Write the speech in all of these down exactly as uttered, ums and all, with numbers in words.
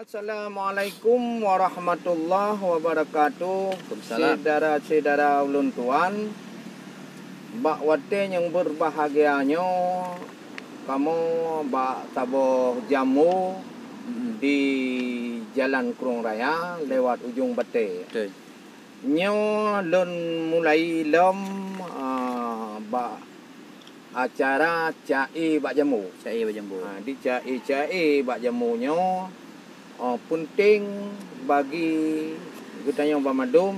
Assalamualaikum warahmatullahi wabarakatuh. Waalaikumsalam. Syedara-syedara ulôn tuan, bak watée nyang beurbahagia nyoe, kamoe bak saboh jambu Mm-mm. di Jalan Krueng Raya lewat Ujong Batée. Betul. Nyoe lôn mulai lom, a, bak acara caé bak jambu. Caé bak jambu. Ha, di caé-caé bak jambu nyoe, oh, peunteng bagi geutanyoe banmandum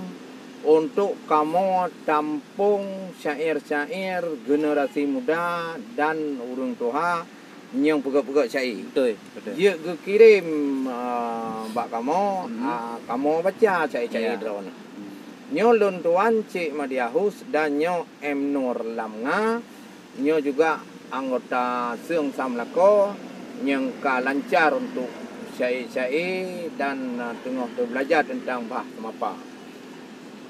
untuk kamoe tampông syair-syair generasi muda dan ureuëng tuha nyang peugét-peugét caé. Betul, betul. Jeuet geukirém, ah, bak kamoe, Hmm. ah, kamoe baca caé-caé Ya. droeneuh. Hmm. Nyoe lôn tuan Cék Madiahus dan nyoe M Nur Lam Nga. Nyoe juga anggota Seung Sam Lakoe nyang ka lancar untuk caé-caé dan, ah, teungoh teubelajar teuntang bah seumapa.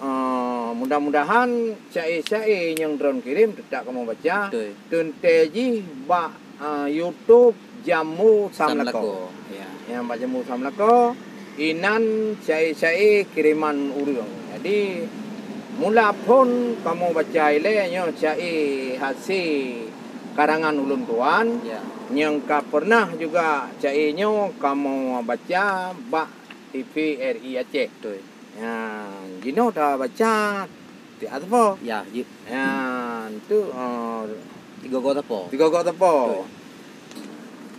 Ah, mudah-mudahan caé-caé nyang droen kirém teutap kamoe baca. Betul. Teuntée jih bak, ah, YouTube Jambu Sam Sam Lakoe. Lakoe, ya. Nyang bak Jambu Sam Lakoe, inan caé-caé kiriman ureuëng. Jadi, mula phon kamoe baca ilée nyoe caé hase karangan ulôn tuan, Ya. nyang ka pernah juga caé nyoe kamoe baca bak T V R I Aceh. Betul. Ya, jinoe tabaca tieb sapo. Ya, jeuet. Ya, tu, eh, Tiga go sapo. Tiga go sapo. Betul.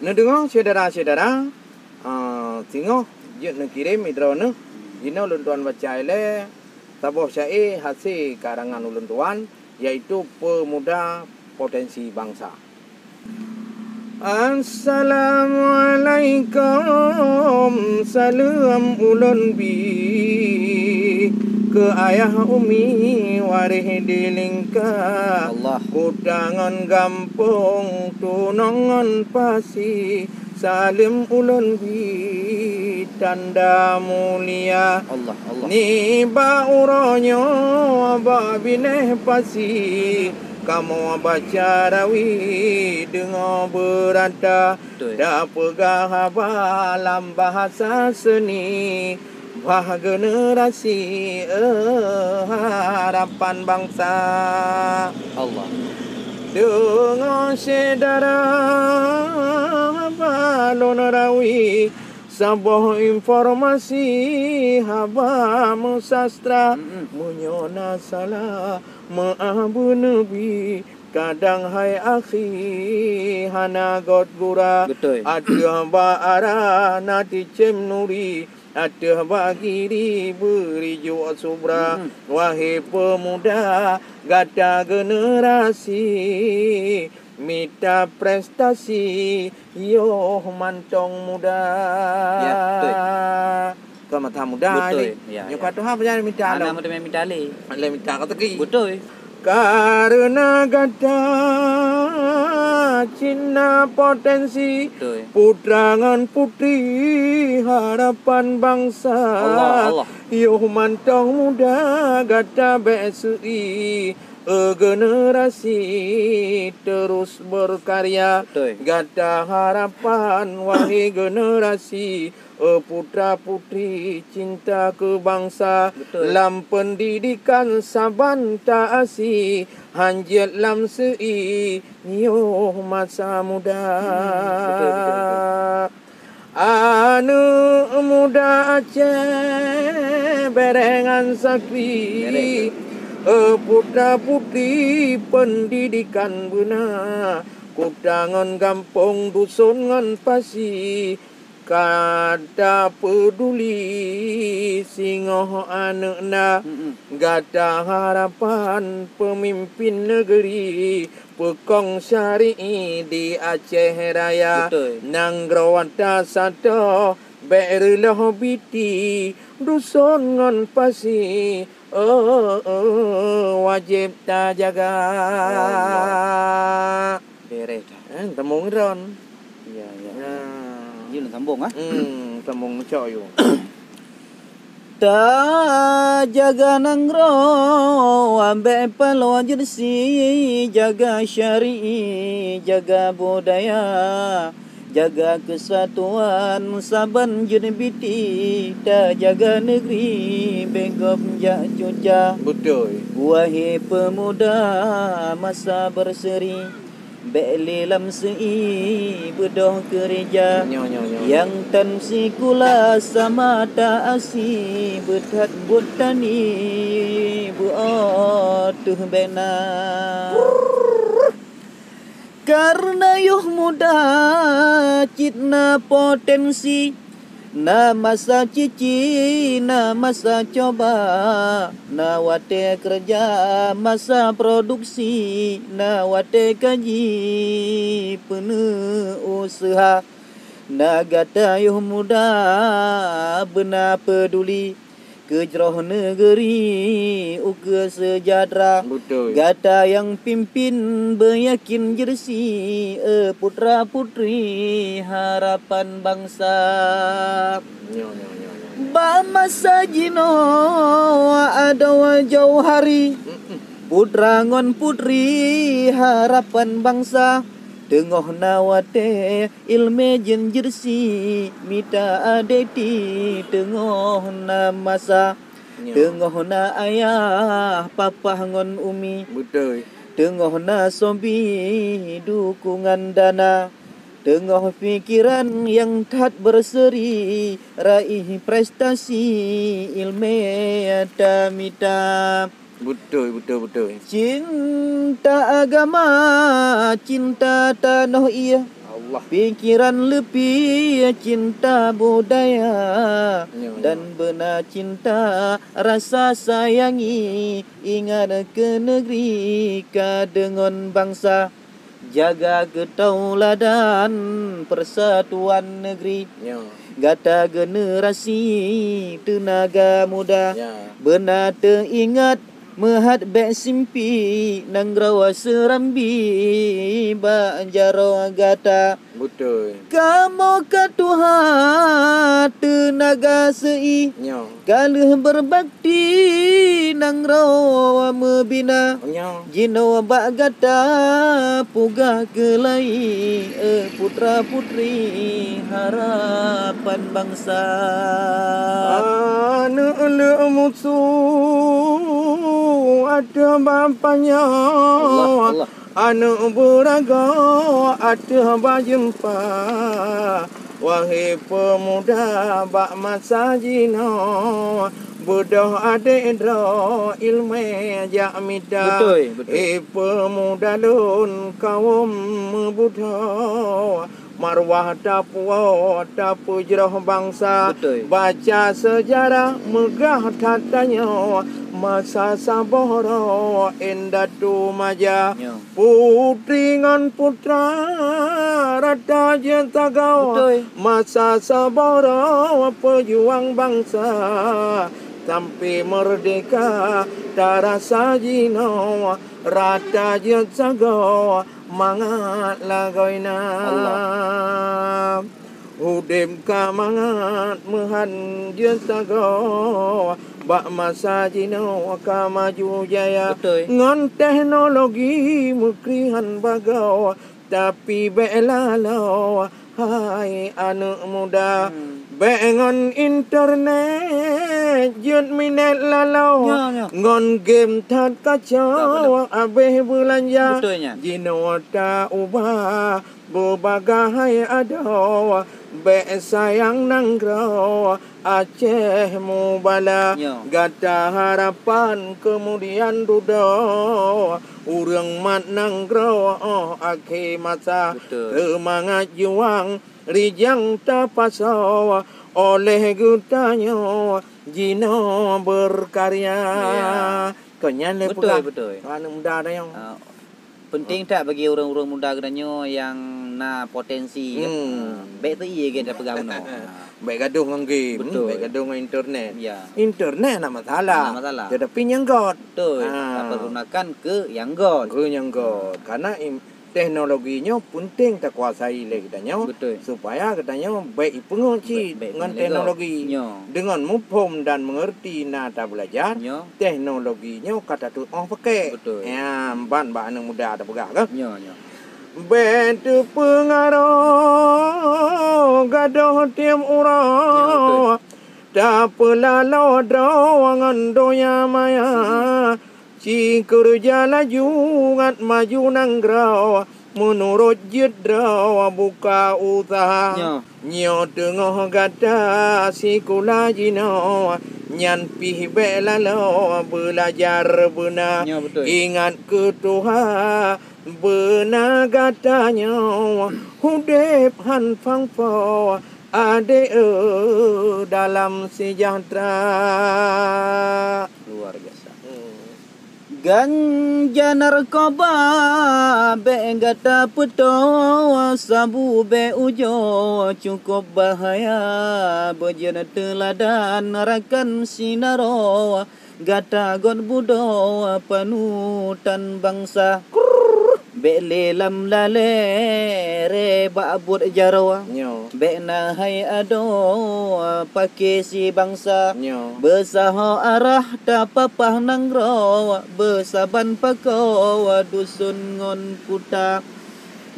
Neudeungoe syedara-syedara, eh, singoh jeuet neukirém droeneuh, jinoe lôn tuan baca ilée saboh caé hase karangan ulôn tuan, yaitu Pemuda Potensi Bansa. Assalamualaikum, saleuem ulôn bi keu ayah umi waréh di lingka. Allah. Kuta ngon gampông, tunong ngon pasi, saleuem ulôn bi tanda mulia. Allah, Allah. Nibak uroe nyoe bak binéh pasi, kamoe baca rawi deungoe beurata. Betul. Tapeugah haba lam bahasa seuni, bah generasi, eh, harapan bansa. Allah. Deungoe syedara haba lôn rawi, saboh informasi haba meusastra. Mm-mm. Meunyoe na salah, meu'ah beuneubi, kadang hai akhi hana göt gura. Betul. Ateueh bak ara na ticém nuri, ateueh bak giri beuri jok subra. Mm-mm. Wahé peumuda, gata generasi mita prestasi, yoh mantong muda. Ya, betul. Kon masa muda. Betul. Ni. Ya, nyoe ya. Ka tuha pajan mita lom. Aneuk muda mita lé. Lé mita rezeki. Betul. Kareuna gata cit na potensi. Betul. Putra ngon putri harapan bansa. Allah, Allah. Yoh mantong muda gata bék seui. Eh, generasi terus berkarya. Betul. Gata harapan, wahai generasi, eh, putra-putri cinta keu bansa. Betul. Lam pendidikan saban ta asi, hanjeuet lam seui, nyoe masa muda. Hmm, betul, betul, betul. Aneuk muda Aceh, béréngan sakri, Béréng. Eh, putra-putri pendidikan beuna, kuta ngon gampông, duson ngon pasi, ka tapeuduli singoh aneuk na. Mm-mm. Gata harapan peumimpin negeri, peukong syari'i di Aceh Raya. Betul. Nanggroe ata sato bék reuloh biti, duson ngon pasi, oh, oh, wajéb tajaga. Allah. Beres dah. Eh, tembung ron. Ya, ya. Ya. Jeuet sambung, ah. Hmm, sambung meucok yuk. Tajaga nanggroe, ambek paloe jeursi, jaga syari'i, jaga budaya. Jaga keusatuan saban jeuet biti, tajaga neugri bék gob jak cuca. Beutôi. Wahé peumuda masa beuseuri, bék lé lam seu-i beudôh keureuja. Nyo, nyo, nyo, nyo. Nyang tan sikula sama ta asi, beuthat buet tani beu-o teuh bék na. Kareuna yoh muda cit na potensi, na masa cici, na masa coba, na watée keureuja, masa produksi, na watée kaji peuneu useuha. Na gata yoh muda beuna peuduli keu jroh neugeri ukeue seujahteura. Beutôi. Gata nyang pimpin beuyakin jeureusi, eh, putra-putri harapan bansa. Nyo, nyo, nyo, nyo. Bak masa jinoe adoe jauh hari, mm-mm, putra ngon putri harapan bansa. Teungoh na watée ileumé jeuet jeureusi, mita adeti teungoh na masa. Nyo. Teungoh na ayah, papah ngon umi. Beutôi. Teungoh na sobi dukungan dana. Teungoh pikeran nyang that beuseuri, raih prestasi ileumé tamita. Beutôi, beutôi, beutôi. Cinta agama, cinta tanoh ié. Allah. Pikeran leupie, cinta budaya. Nyo, nyo. Dan beuna cinta rasa sayangi, ingat keu neugeri ka deungon bansa. Jaga keu tauladan peursatuan neugeri. Nyo. Gata generasi teunaga muda. Ya. Beuna teuingat meuhat bék simpi nanggroe Seurambi bak jaroe gata. Beutôi. Kamoe ka tuha teunaga seu-i. Nyo. Ka lheueh beurbakti nanggroe meubina. Nyo. Jinoe bak gata peugah keulai, eh, putra-putri harapan bansa. Aneuk leuek musoh ateueh bak panyöt. Allah, Allah. Aneuk beuragoe ateueh bak jeumpa, wahé peumuda bak masa jinoe, beudôh adék droe ileumé jak mita. Beutôi, beutôi. Hé peumuda lôn kawöm meubeudôh, marwah tapuwoe tapeujroh bansa. Beutôi. Baca seujarah meugah that tanyoe, masa saboh droe indatu maja. Nyo. Putri ngon putra rata jeuet sagoe. Beutôi. Masa saboh droe peujuang bansa, sampai meurdeka tarasa jinoe, rata jeuet sagoe mangat lagoina. Allah. Udeb ka mangat meuhan jeuet sagoe, bak masa jinoe ka maju jaya. Beutôi. Ngon teknologi meukrihan bagoe, tapi bék laloe, hai aneuk muda. Hmm. Bék ngon internet jeuet minet laloe. Nyo, nyo. Ngon game that kacau, ka beuna, abéh beulanja. Beutôi nyan. Jinoe ta ubah beubagai adoe, bék sayang nanggroe Aceh mubala. Nyo. Gata harapan keumudian dudoe, ureuëng mat nanggroe óh akhé masa. Beutôi. Teumangat juang rijang tapasoe, oleh geutanyoe jinoe beurkarya. Ya. Kon nyan lé. Beutôi, peugah, beutôi. Aneuk muda tanyoe. Ah, Penting that bagi ureuëng-ureuëng muda geutanyoe nyang na potensi, kan? Hmm. Ha, bék teuié gét tapeugah bunoe. Ha. Bék gadoh ngon game, beutôi, bék gadoh ngon internet. Ya. Internet hana masalah. Hana masalah. Tetapi nyang göt. Beutôi. Ha. Tapergunakan keu nyang göt. Keu nyang göt. Karena im-, teknologi nyoe penting takuasai lé geutanyoe. Beutôi. Supaya geutanyoe bék ipeungeut cit, bék, bék ngon ipeungeut lé gob. Teknologi. Nyo. Deungon muphom dan meungeurti na tabeulajar, nyo, teknologi nyoe ka tateuk óh pakèk. Beutôi. Ya, ban bak aneuk muda tapeugah, kan? Nyo, nyo. Bék teupeungaroh gadôh tieb uroe, tapeulaloe droe ngon donya maya. Ci keureuja laju ngat maju nanggroe, meunurot jeuet droe buka useuha. Nyoe teungoh gata sikula jinoe, nyan pih bék laloe beulajar beuna. Ingat keu tuha, beuna gata nyoe udeb han fangpo, adek eu, dalam seujahteura. Luar biasa. Ganja narkoba bék gata peutoe, sabu bék ujoe, cukup bahaya. Beujeuet teuladan rakan sinaroe, gata got budoe panutan bansa. Bék lé lam lalé ré bak buet jaroe. Bék na hai adoe paké si bansa. Beusaho arah tapapah nanggroe, beusaban pakoe dusun ngon kuta.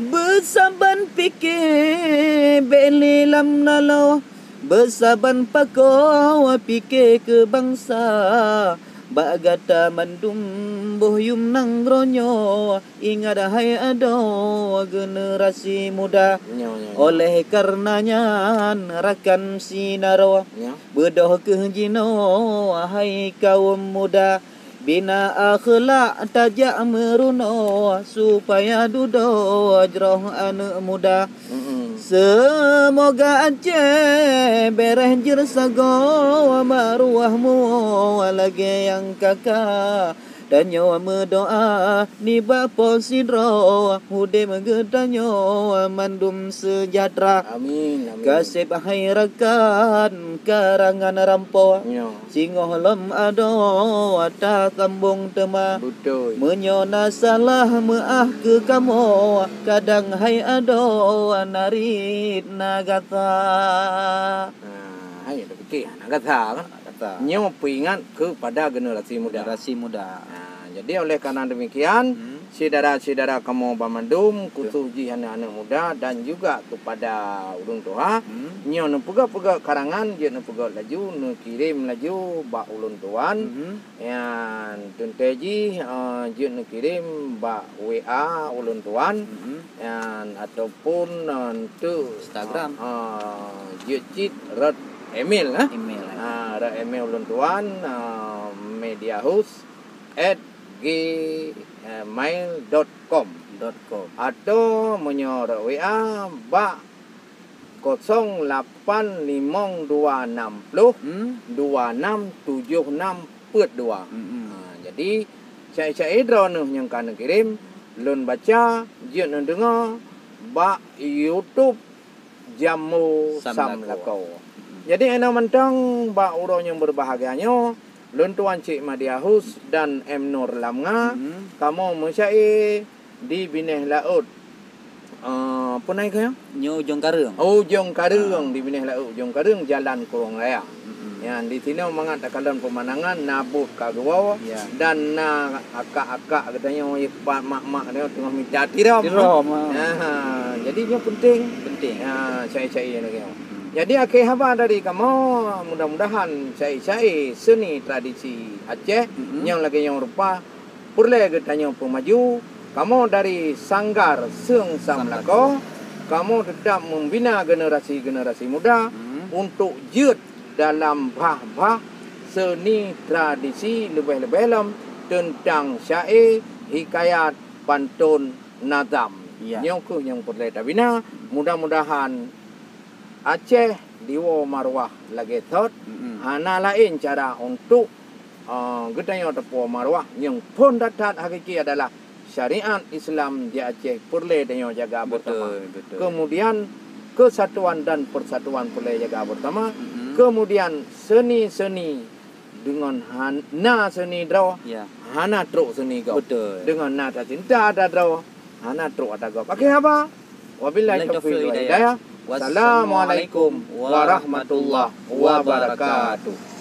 Beusaban piké bék lé lam naloe, beusaban pakoe piké keu bansa. Bak gata mandum boh yuem nanggroe nyoe, ingat hai adoe generasi muda. Oleh kareuna nyan rakan sinaroe, beudôh kheueh jinoe hai kawöm muda. Bina akhlak tajak meurunoe, supaya dudoe jroh aneuëk muda. Seumoga Aceh béréh jeuet sagoe, maruah muwoe lagée nyang kaka. Tanyoe meudoa nibak po sidroe, udeb geutanyoe mandum seujahteura. Amin, amin. Kaseb hai rakan karangan rampo. Singoh lom adoe tasambong teuma. Meunyoe na salah meuáh keu kamoe, kadang hai adoe narit na gata. Nah, hai, ada fikir, na gata kan? Na gata. Nyoe peuingat keupada generasi muda. Generasi muda. Nah, jadi oleh karena demikian, syedara-syedara kamoe banmandum, khusus jih aneuëk-aneuëk muda dan juga kepada ulôn tuha, nyoe neupeugah-peugah karangan, jeuet neupeugah laju, neukirém laju bak ulôn tuan. Nyan teuntée jih, eh, jeuet neukirém bak W A ulôn tuan, nyan ataupun, eh, enteuk, Instagram. Eh, eh, jeuet cit rot email, eh. Email, eh. Ah, rot email ulôn tuan, eh, mediahouse at gmail dot com. Dot com. Atau meunyoe rot W A bak kosong lapan limong dua nam ploh, dua nam tujoh nam peuet dua. Ha, jadi, syedara-syedara droeneuh nyang ka neukirém, lôn baca, jeuet neudeungoe bak YouTube Jambo Sam Sam Lakoe. Lakoe. Jadi, inoe mantong bak uroe nyang berbahagia nyoe, lôn tuan Cik Madiahus dan M Nur Lamnga, kamoe meusyedara di Binéh Laôt. Ah, peue nan keuh nyan? Nyoe Ujong Kareueng. Oh, Ujong Kareueng, di Binéh Laôt Ujong Kareueng, Jalan Kurong Raya. Nyan di sinoe mangat takalon peumandangan, na bot ka geuwoe, dan na akak-akak geutanyoe, pat mak-mak geutanyoe teungoh mita tirom. Tirom, ah. Nah, jadi nyoe penting. Penting. Ya, syedara-syedara lagée nyoe. Jadi akhé haba dari kamoe, mudah-mudahan syedara-syedara seni tradisi Aceh nyang lagée nyoe rupa peureulée geutanyoe peumaju, kamoe dari Sanggar Seung Sam Lakoe, kamoe teutap membina generasi-generasi muda untuk jeuet dalam bah-bah seni tradisi leubeh-leubeh lom teuntang syaé, hikayat, pantôn, nazam. Ya. Nyoe kheueh nyang peureulée tabina. Mudah-mudahan Aceh diwoe maruah lagée thot, hana laén cara untuk, eh, geutanyoe teupuwoe maruah, nyang phon that-that hakiki adalah syariat Islam di Aceh peureulée tanyoe jaga bersama. Betul, betul. Kemudian kesatuan dan persatuan peureulée jaga bersama. Kemudian seni-seni deungon han-, na seni droe, hana trok seni gob. Betul. Deungon na tacinta ata droe, hana trok ata gob. Akhé haba, wabillahi taufiq wal hidayah. Wassalamualaikum warahmatullahi wabarakatuh.